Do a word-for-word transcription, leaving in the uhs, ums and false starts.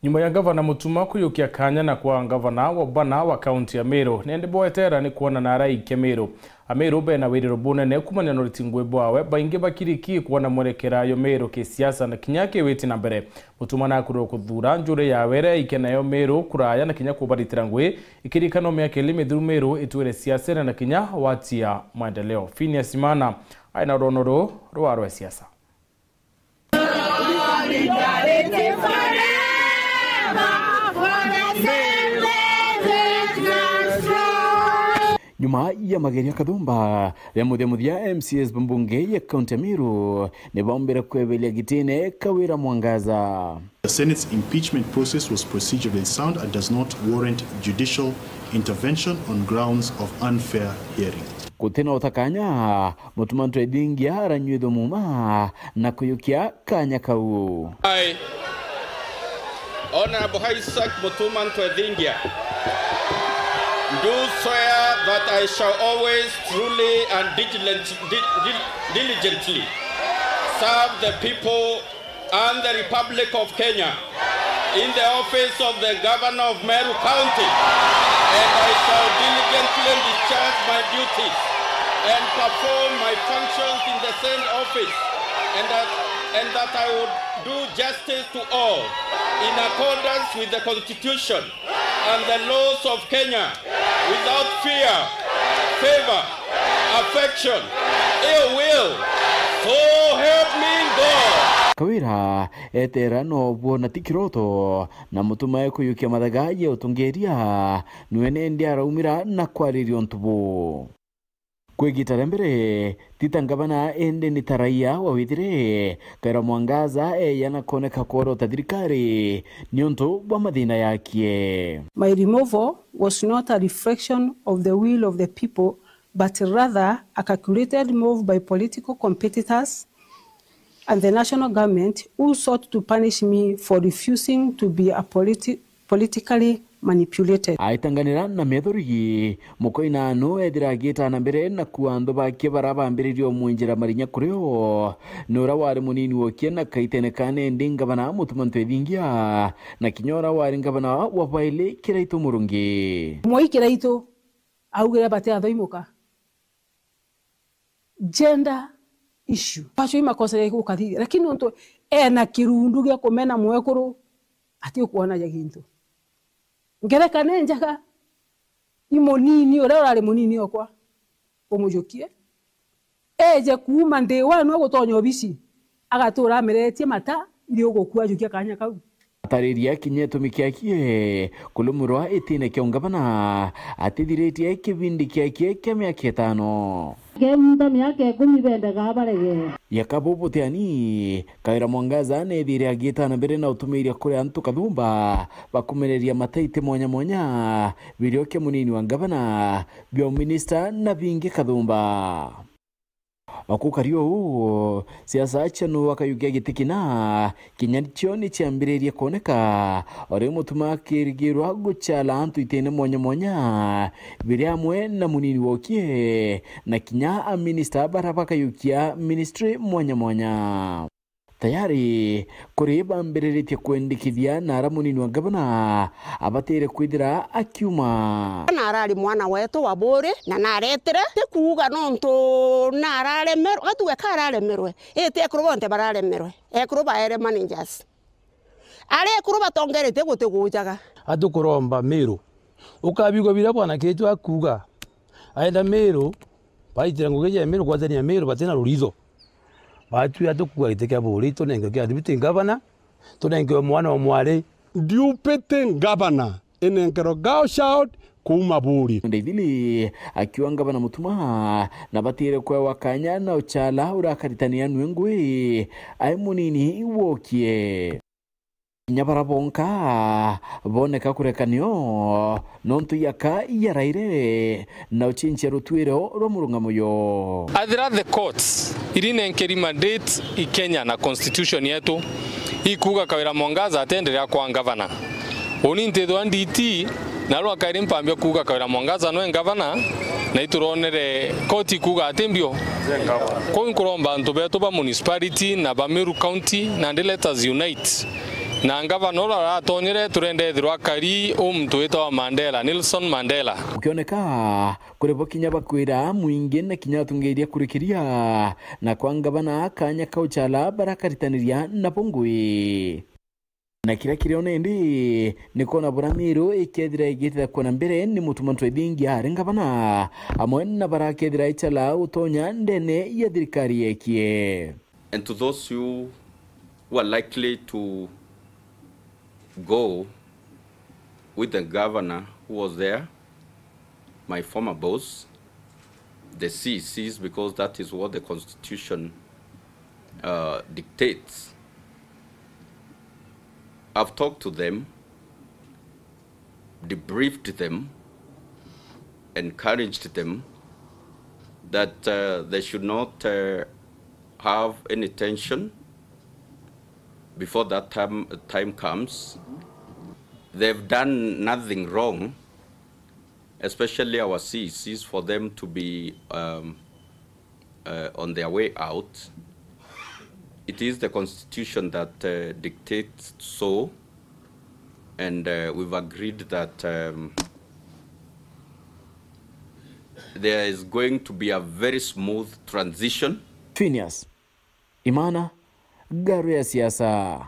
Nyuma ya Gavana Mutuma kuyukia kanya na kwa Gavana wa bana wa kaunti ya Meru, nende bwetera ni kwona na araikia Meru. Ameru bena wiriro bunene kumania na uriti ngui bwawe, baingi bakiriki kwona mwerekera yo Meru kisiasa na kinya kiwiti na mbere. Mutuma nakurwo kuthura njuri yawe iria aike nayo Meru kuraya na kinya kubaritira ngui, ikirikana miaka ili mithuru Meru itwire siasene na kinya watia maendeleo. Phineas Imana aina rono ru rwa rwa siasa. Nyuma ya mageria kathumba ria muthia muthia, M C As ba mbunge ya kaunti ya Meru ni baumbire kweberia gitine Kawira Mwangaza. The Senate's impeachment process was procedurally sound and does not warrant judicial intervention on grounds of unfair hearing. Gutina utakanya, Mutuma Ntwethingia aranyuithwa muma na kuyukia kanya kau. I, Honorable Isaac Mutuma Ntwethingia, do swear that I shall always truly and diligent-, di-, di-, diligently serve the people and the Republic of Kenya in the office of the Governor of Meru County, and I shall diligently discharge my duties and perform my functions in the same office, and that, and that I would do justice to all in accordance with the Constitution and the laws of Kenya without fear, favor, affection, ill will. So help me God. Kawira etera no bwona ti kiroto, na Mutuma ekuyukia mathaga ya utungiria, nwe nende araumira na kwariria untu buu. Kwi giita ria mbere, ti ta ngavana, indi ni ta raia wawithire Kawira Mwangaza eeyana kwoneka kworota thirikari niuntu bwa mathina yakie. My removal was not a reflection of the will of the people, but rather a calculated move by political competitors and the national government who sought to punish me for refusing to be a politi-, politically manipulated. Aitanganira na methori, Mukoinanu ethira agiita na mbere na kuua anthu bake bara bambiririe umwinjira marinya kuri o, ni uria wari munini wokie na kaitene ka nendi ngavana Mutuma Ntwethingia, na kinya uria wari ngavana wa baili Kiraitu Murungi. Mwai Kiraitu augire batiathoimuka. Gender issue. Bacio i makosa ja gukathithia, lakini nontu ena kirundu gia kumena mwekuru, ati ukuonaja gintu. Ngerekano injega, i munini uria urari munini okwa, umujukie, eje kuuma nthi wanu agutonya obisi, agatura ameretie mata, iri ugukua ajukia kanya kau. Atariria kinya itumi kiakie kulumirwa itine kia ungavana, atithiritie kibindi kiakie kia miaka itano. Keunta miaka ikumi bendaga barege. Yaka bu butiani, Kawira Mwangaza neethire agiita na mbere na utumiiria kuri antu kathumba bakumereria mataiti mwanya mwanya, birio kia munini wa ngavana, bio minista na bingi kathumba. O kukari uu, siasa cia nuu akayukia giti kina, kinya cio ni ciambiririe kwoneka, o riu Mutuma akirigirwa gucala antu itine mwanya mwanya, biri amwe na munini wokie, na kinya aminista bara bakayukia ministry mwanya mwanya. Tayari kuri bambiriritie kwendikithia na ara munini wa ngavana abatire kwithira akiuma. Na arari mwana wetu wa buri, na naretire, ti kuuga nontu na araremerwe, gatuge ka araremerwe, iti ekuru bonthe bararemerwe, ekuru baere managers. Ari ekuru batongeretie guti gujaga. Atukuromba Miru, ukabigua biria bwana Kiraitu akuuga. Aenda Miru, baitire ngugi ja Miru, gwatania Miru, batina ruritho. Batwira tukuuga giti kia buri, tunenge kia deputy ngavana, tunenge mwana wa mwari. Deputy ngavana, inenkerwe girl child kuuma buri. Ndaithili akiuga ngavana Mutuma na batire kwewa kanya na ucala urakaritania nwe ngui ai munini iwokie. Kinya bara bonka boneka kurekanio nontu yaka yaraire na ucinchia rutuiro rwa murungamo yo. Athira the courts irinenkeri mandate i Kenya na constitution yetu ikuuga Kawira Mwangaza atenderea kwa ngavana. Uni ntithwa D T, na rwa kairi mpambia kuuga Kawira Mwangaza nwe ngavana, na ituronere koti ikuuga ati mbio. Kuu nkuromba antu betu ba municipality na ba Meru County, nandi let us unite. Na ngavana uria uratonyire turenda ethirwa akari u muntu witawa Mandela, Nelson Mandela. Ukioneka kuri bo kinya bakwira mwingi na kinya atungiiria kurikiria, na kwa ngavana kanya ka uchala barakaritaniria nabo ngui. Na kiria kiri ona indi ni kwona bura Miru ikethira igitithakua na mbere ni Mutuma Ntwethingia ari ngavana, amwe na barakethira ichala utonya ndene ya thirikari yekie. And to those who, who are likely to go with the governor who was there, my former boss, the C E Cs, because that is what the constitution uh, dictates. I've talked to them, debriefed them, encouraged them that uh, they should not uh, have any tension before that time, time comes. They've done nothing wrong, especially our C E Cs, for them to be um, uh, on their way out. It is the constitution that uh, dictates so, and uh, we've agreed that um, there is going to be a very smooth transition. Phineas Imana, Ngaru ya Siasa.